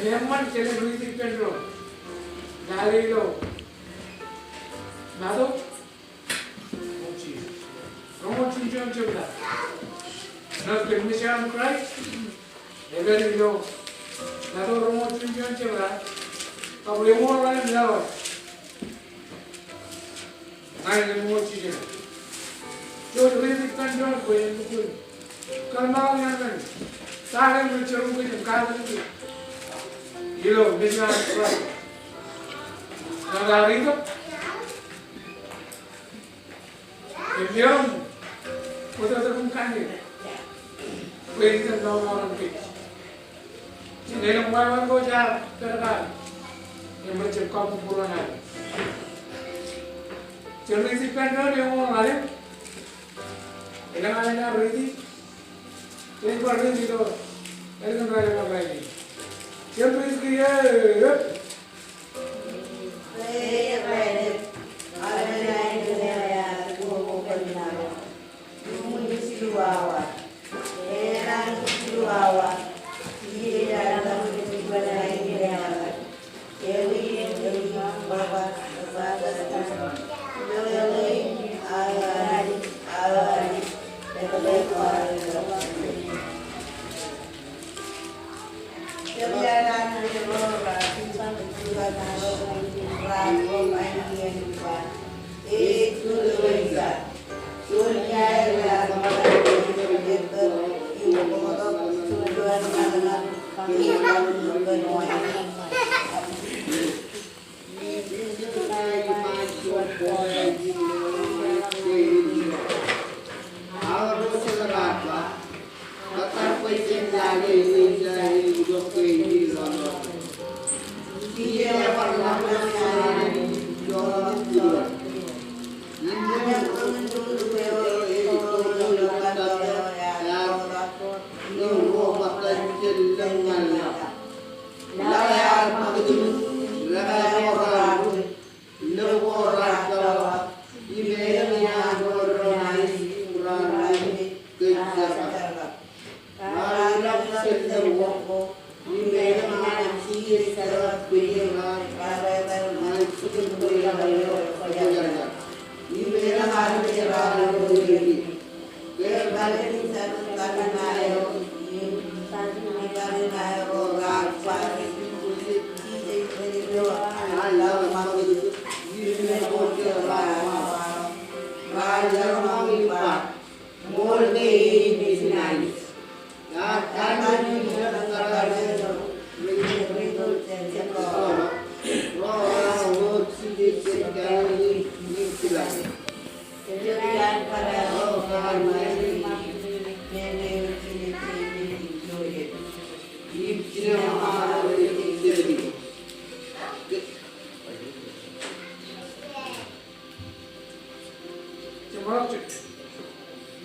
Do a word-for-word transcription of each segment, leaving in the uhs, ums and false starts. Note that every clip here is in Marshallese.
Eṃṃan, jen riiti ippān doon. Lale ilo Matu roñoul jilu. Roñoul jilu juon jebta. Ṇe kōn mejān Kraist. Ej pād ilo Matu roñoul jilu juon jebta. Kab eṃool ḷalem laḷ. Ña ij eṃool jiljino. Jej riiti ippān doon bwe en lukkuun kōḷmānḷọkjeṇ kōn ta eo rej jerbal kōj im katakin kōj ilo mejān Kraist. Ñan aō itok im erom bōtōktōkin kanniōk bwe en lọmọọren kōj. Jen elōñ wāween ko jaar pād kake im rej jab kabbokbok ñan e. Jen riiti ippān doon eṃool ḷalem. Elōñ aō riiti. Jen bar riiti ilo ālikin raelep rainin. Jen riiti kiiō.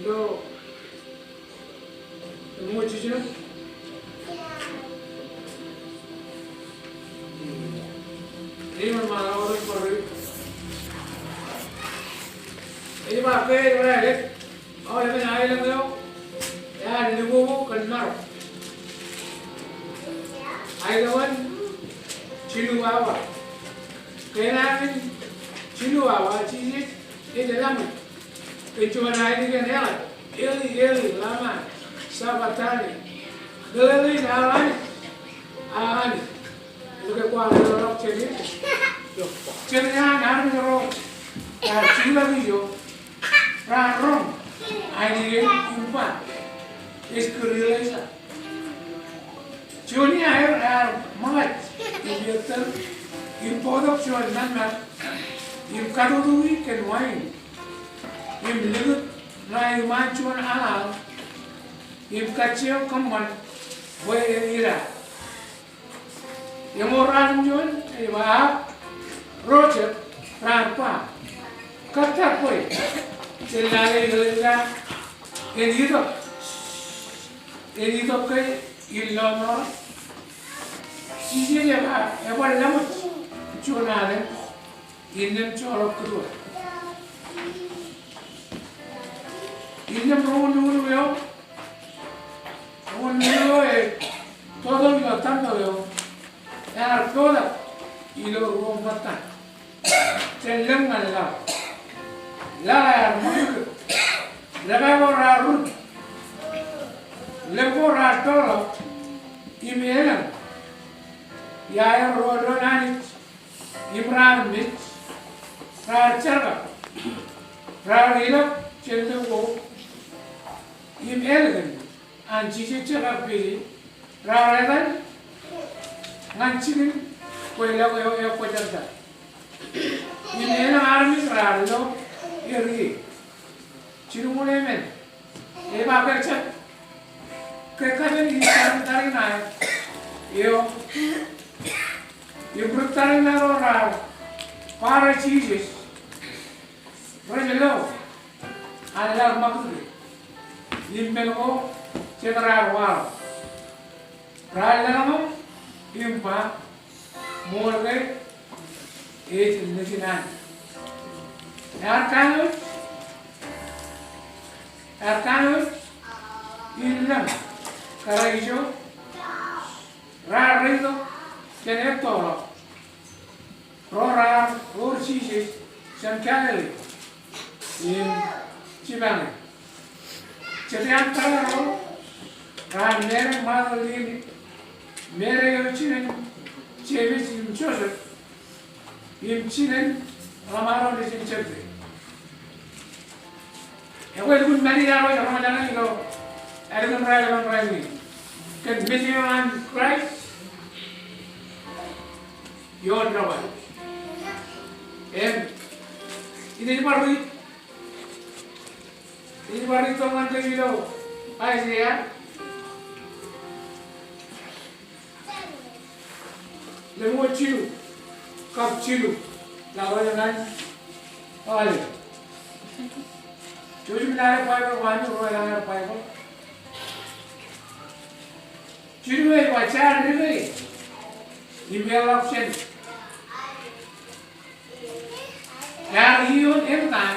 Ilo eṃṃan jiljino. Ej ba ke ej ba ke aolep aelōñ eo ear libobo kōn maro. Aelōñ in jilu awa. Kōn aelōñ in jilu awa, Jisōs ej laṃōj kōn juon ainikien eḷap, Eli, Eli, lama sabachthani. Meḷeḷein, Aō Anij, Aō Anij, ilo ke kwaar leḷọk jān e? Jen iaan armej ro raar jilọk ijo raar roñ ainikien im ba, ej kūr Ilaija. Juon iaer ear ṃōkaj im ettōr im bōktok juon meḷeḷe im katotoiki kōn wain im likūt ṇa iṃaan juon aḷaḷ im kajjio kōṃṃan bwe en ida. Eṃool ratimjuon ej ba, ak ro jet raar ba, kōttar bwe jen lale Ilaija en itok, en itok ke in lọmọọr. Jisōs ej ba, ebar laṃōj juon alen innām joḷọk kūr eo. Innām roñoul nuknuk eo, roñoul nuknuk eo ej total ilo tempeḷ eo. Ear peḷḷọk ilo ruo ṃōttan. Jān lōñ ñan laḷ. Laḷ ear ṃakūtkūt. Dāpaj ko raar rūtto. Lōñ ko raar toḷọk. Im elōñ. Iar ro doon Anij. Im raar mej. Raar jerkak. Raar ilọk jān lōñ ko. Im ālikin an Jisōs ej kar peje, raar etal ñan jikin kweilọk eo ekwōjarjar. Im elōñ armej raar lo er ie. Jilñuul emān. Ej ba kōjjab. Ke kajjien ri tariṇae eo. Im ri tariṇae ro raar ba rej Jisōs. Rej lo an laḷ ṃakūtkūt. Im men ko jet raar waḷọk. Raar lōḷñọñ im ba ṃool ke ej nejin Anij. Ear kanooj, ear kanooj in lōñ kōrā ijo raar reitok jān ettoḷọk. Ro raar ro er Jisōs jān Galili im jipañ e. Jet iaan tōre ro raar meḷeḷe ṃaatō Leemi, meḷeḷe eo jinen Jemes im Josep, im jinen ḷōṃaro nejin Jebde. Ekwe, lukkuun Maria ro ej roñjake ilo ālikin ruo ḷalem rainin. Kōn mej eo an Kraist ioon debwāāl. Im ij bar riit, ij bar riit tok ñan kōj ilo Aiseia. Lōñ ko jilu, kab jilu, ḷọk eo ñan ḷalem. Jouj im lale Baibōḷ ko ami, ro ḷọk aer Baibōḷ. Jilu ej ba, jaar dike im eḷap jān ear iioon eltaan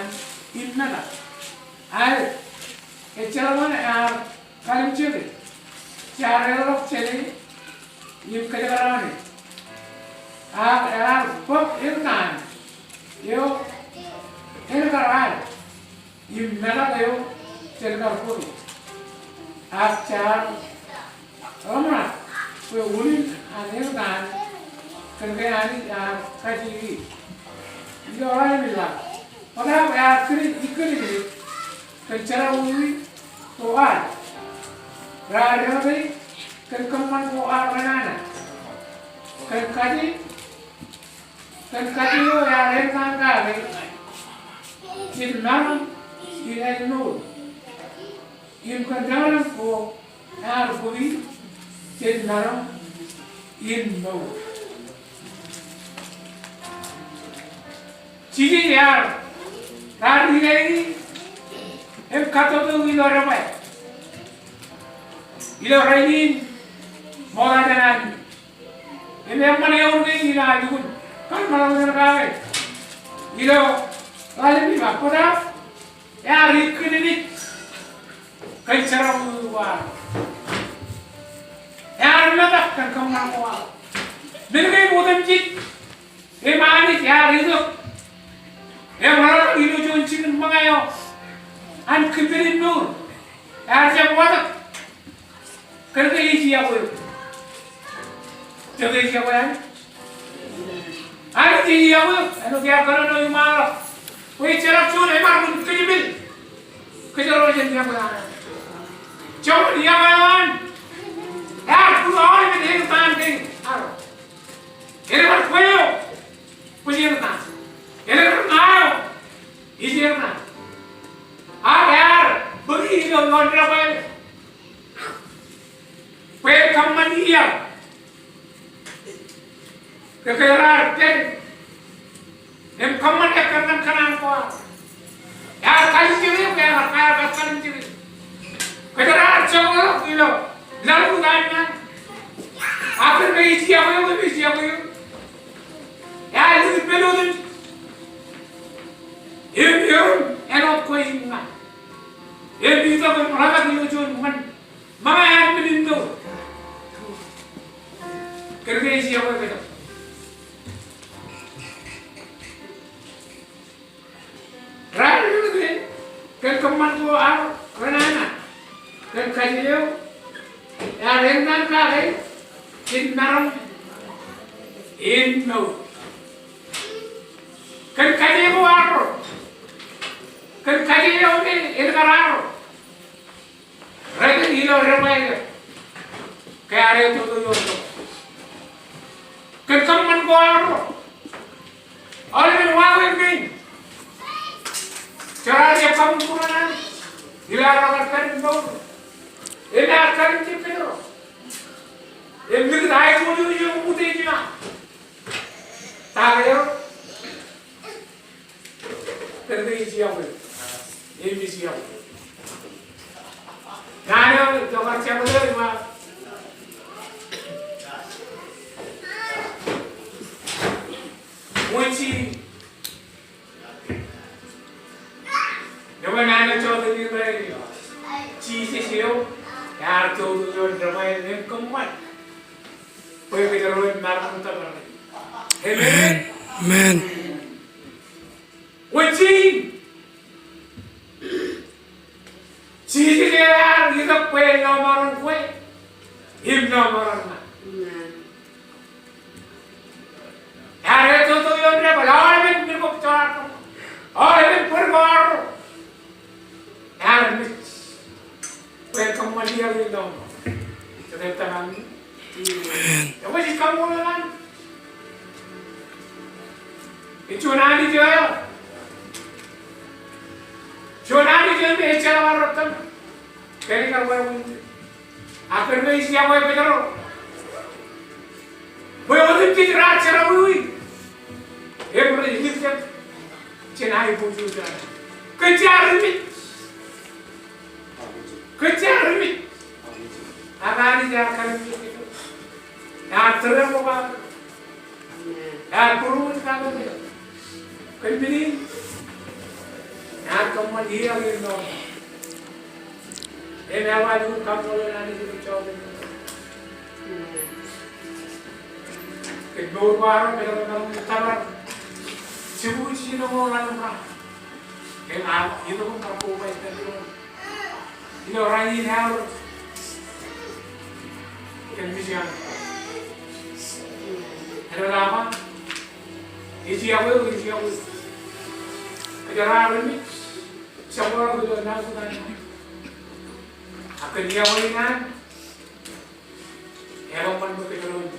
im metak. Aet, ejjeḷọk an ear kalimjeke. Jaar eḷap jāne im kōjparok e. Ak ear bōk eltaan eo en kar al im metak eo jen kar bōke. Ak jaar ḷōmṇak bwe unin an eltaan kōn ke Anij ear kajjitōk e. Ilo ḷalem in laḷ. Bōtaab ear kile ikkiljilimjuon kōn jerọwiwi ko ad. Raar deḷọñe kōn kōṃṃan ko ad renana. Kōn kaje, kōn kaje eo ear eltaan kake jān maroñ in āinmour. Im kōn deñdeñ ko ear bōki jān maroñ in mour. Jisōs ear, raar ri-lale im kattoto ilo debwāāl. Ilo rainin ṃokta jān Anij. Im eṃṃan ewōr kein ilo aō lukkuun kōṃṃan ḷọk kake ilo ḷalem in bar bōtaab ear ikkiljilimjuon kōn jerọwiwi ko ad. Ear metak kōn kōṃṃan ko ad. Men kein otemjej im Anij ear itok im ḷōmṇak ilo juon jikin ṃōñā eo an kimmel in mour. Ear jab watōk kōn ke ej iọkwe eok. Jab ej iọkwe Anij. Anij ej iọkwe eok. Āinwōt iar kōnono iṃaanḷọk bwe ejjeḷọk juon ebar wōt kōjepel kōjro jān iọkwe an Anij. Joñan iọkwe eo an, ear put aolepen eltaan kein arro. Elōñ kwe eo kwōj eltaan. Elōñ ṇa eo ij eltaan. Ak ear bōki ilo ioon debwāāl bwe en kōṃṃan iaḷ. Ke kōjro ar pād im kōṃṃan ekkar ñan kōṇaan ko ad. Ear kalimjeke eok, ear, ear kalimjeke eok. Kōjro ar jokḷọk ilo laḷ ko ad ñan. Ak kōn ke ej iọkwe eok, ej iọkwe eok. Ear likūt pād otemjej. Im erom āinwōt kwe im ña. Im itok im ḷotak ilo juon ṃōn ṃōñā ānbwinnin mour. Ke Kōn ke ej yokwe kōjro. Raar ri kōn, kōn kōṃṃan ko arro renana. Kōn kaje eo ear eñtaan kake in maroñ in mour. Kōn kaje ko arro. Kōn kaje eo me en kar arro. Rej ilo debwāāl eo. Ke ear etoto ioon debwāāl. Kōn kōṃṃan ko arro. Aolepen wāween kein. Jeraaṃṃan ej kabuñbūruon Anij ilo arro kar pād im mour. Im ear kalimjek kōjro. Im likūt aiboojoj eo im utiej eo. Ta eo. Kōn ke ej yokwe. Im ej yokwe. Naan eo ej kar jabdewōt eo ej ba, wōn ej, eo ej naan eo ej jota in ba, Jisōs eo ear totoḷọk debwāāl im kōṃṃan bwe kōjro en maroñ in tōpar. Amen. Amen. Wōn ej, Jisōs eo ear itok bwe en lọmọọren kwe im lọmọọren ña. Amen. Ear etoto ioon debwāāl, aolepen men ko joḷọk, aolepen bōd ko arro. Ear mej bwe en kōṃṃan iiō eo ilo. Jete tōmak in. Amen. Ewōr ej kaṃṃoolol Anij. Ej juon Anij eo. Juon Anij eo me ejjeḷọk arro tōmak. Kōn ke ej kar wāween. Ak kōn ke ej yokwe kōjro. Bwe otemjej raar jerọwiwi. Im rej likjab jān aiboojoj. Kōj jaar ri mej. Kōj jaar ri mej. Ak Anij ear kalimjek kōj. Ear tōre ṃokta. Ear būruon kake. Kōn men in ear kōṃṃan iiō in ṇo. Im ear ba, ij kaṃṃoolol Anij ilo jota in. Kōn mour ko arro, kōn mour ko arro. Jibukwi jino mour eo raar. Kōn aō, ilo kōn kar koba ilo ilo rainin aō. Kōn mission. Āinwōt aō ba, ej yokwe, ej yokwe. Kōjro raar ri mej. Jab bar ilo naan ko an. Ak kōn yokwe in an. Eḷap an bwe kōjro en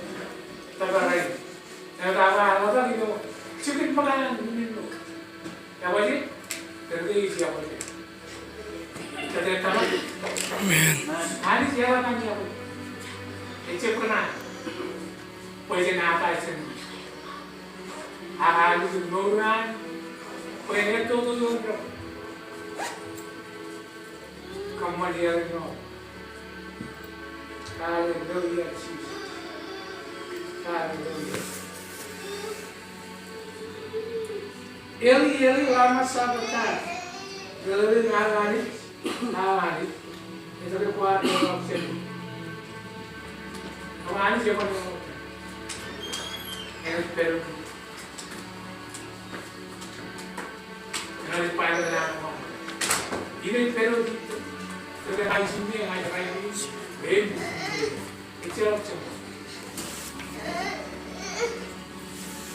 tōpar rainin. Āinwōt aō ba, eḷap an ilo jikin ṃōk an men in ṇo. Ewōr ej, kōn ke ej yokwe. Kōn ke ej tōmak. Amen. Anij eḷap an yokwe. Ejjab kōṇaan. Bwe jen ata jān. Ak Anij ej mour an. Bwe en etoto ioon debwāāl. Kōṃṃan iiō in ṇo. Hallelujah, Jesus. Hallelujah. Eli, Eli, lama sabachthani? Eli, Eli, aō Anij, aō Anij, etke kwaar leḷọk jān? Aō Anij, etke kwaar leḷọk jān? Āinwōt pād ilo Āinwōt ej Baibōḷ eo an. Ij pād ilo, ilo ṇa ij im ṇa ij rainin, men, ejjeḷọk jān.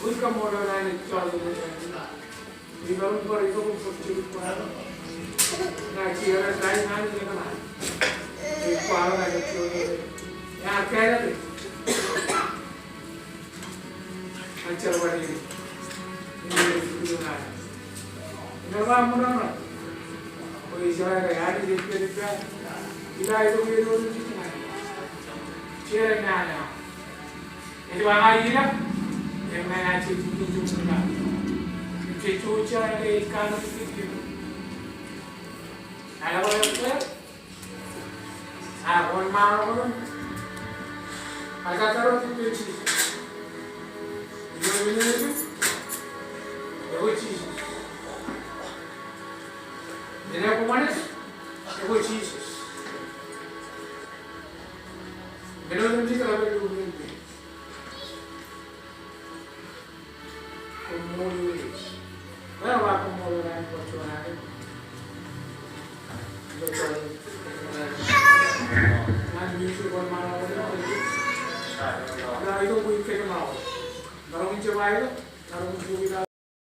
Wōt kaṃṃoolol Anij ilo jota in. Ij kaṃṃoolol, ij kaṃṃoolol Anij ilo jota in. Ña ij rainin, ña ij rainin. Ij kwaḷọk ña ij rainin. Ña ij rainin. Ij rainin. Ij rainin. Ij rainin. Ij rainin. Ak wōnṃaanḷọk eo, ij kar itok ippān Jisōs. Ilo men eo, ekwe Jisōs. Men eo koṃṃane, ekwe Jisōs. Men eo otemjej rej pād ilo men in.